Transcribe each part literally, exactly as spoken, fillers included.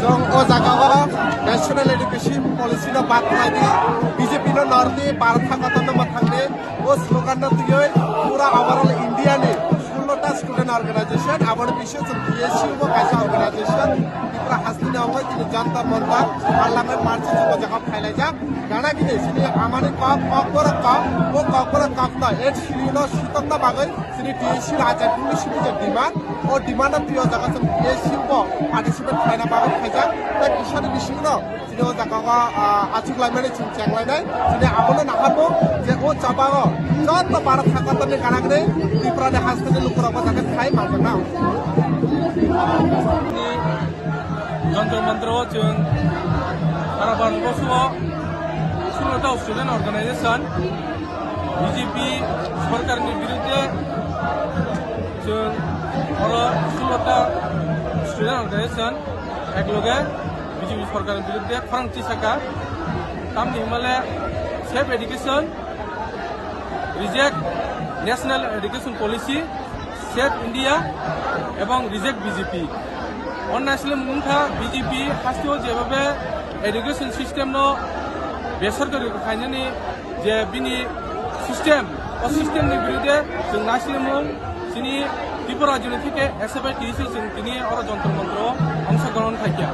Chwng o jagao National Education Policy no bad khlai di, B J P no nor di, Bharat Hakotor no mwthang di, o slogan no twiwi pura overall India ni sullo ta student organization, aboni bising chwng T S U bo kaisa organization, Tripura hasteni ongoi tini Jantar Mantar Parliament March o jaga phailaijak. Gana gini sini amani kok, kok borok kok, o kok borok kok no, eight schedule no sitokna bagwi sini T S U rajak dulu sini je demand, o demand no twi o jaga chwng T S U bo participate khlaina bagwi khaijak. Tei kisani bising no sini o jaga o, ah, achuk laimani chwng cheng lainai. Sini abono naharbo je o chabao joto Bharat Hakotor ni gana gini Tripura ni hasteni lukurok o jaga khai manjakna. Jantar Mantar o chwng sara Bharat borso o sullo ta student organization B J P sorkar ni birudde chwng oro sullo ta student organization ekloge B J P sorkar ni birudde khorang tisaka tamni himale Safe Education, Reject National Education Policy, Save India ebong Reject B J P. Onnasle mungkha B J P hasteo jebhabe education system no besorkari khainani je bini system, o system ni birudde chwng naislemung chini Tripura rajyoni theke S F I T C chwng tini oro Jantar Mantar o ongsogrohon khaikha.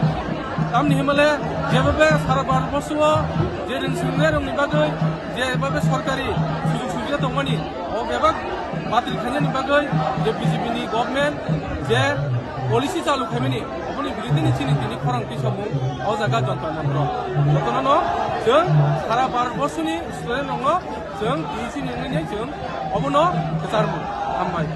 Tamni himale jebhabe sara Bharat borso o je ring sringnai rokni bagwi jebhabe sorkari sujog subida tongmani o bebak batil khainani bagwi je B J P ni government je policy chalu khaimani oboni birudde ni chini tini khorang tisomung o jaga Jantar Mantar o. Jotono no chwng sara Bharat borso ni student rokno chwng T S U ni wngwi chwng obono kwcharmung. Hambai.